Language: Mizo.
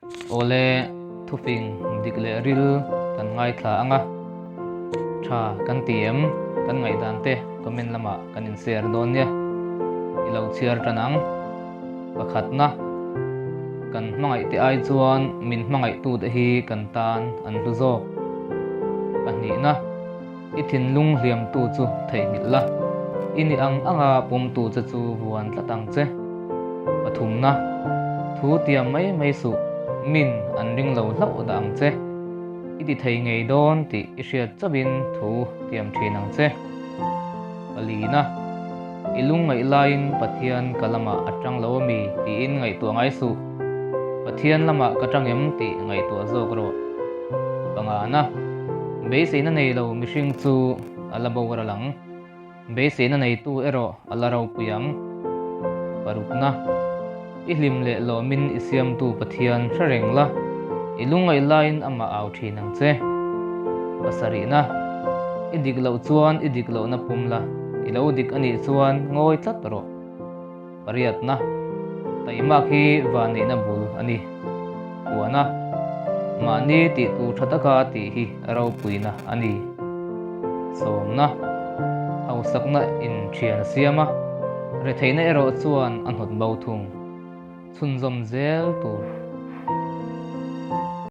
Awle, thufing dik leh ril kan ngaithla ang a, tha kan ti em? Kan ngaihdan te comment lamah kan in share dawn nia. I lo chhiar tan ang. Pakhatna, kan hmangaih te ai chuan min hmangaihtute hi kan tan an hlu zawk. Pahnihna. I thinlung hliamtu chu theihnghilh la, i ni ang anga pawmtu che chu vuan tlat ang che. Pathumna, Thu tiam mai mai suh, min an ring lo hlauh dah ang che. I ti thei ngei dawn tih i hriat chauhin thu tiam thin ang che. Palina, I lungngaih laiin Pathian ka lamah a tang lo ami tiin ngaihtuah ngai suh. Pathian lamah ka tang em tih ngaihtuah zawk rawh. Pangana, Beiseina nei lo mihring chu a la boral ang. Beiseina neitu erawh a la ropui ang. Parukna, I hlim leh lawmin i siamtu Pathian hre reng la, i lungngaih laiin amah au thin ang che. Pasarihna, I dik loh chuan i dik lohna pum la, i lo dik a nih chuan ngawi tlat rawh. Pariatna, Taihmak hi vanneihna bul a ni. Puana, Mahni tih tur tha taka tih hi ropuina a ni. Sawmna, Hausakna in thian a siam a, retheihna erawh chuan a hnawt bo thung. Chhunzawm zel tur.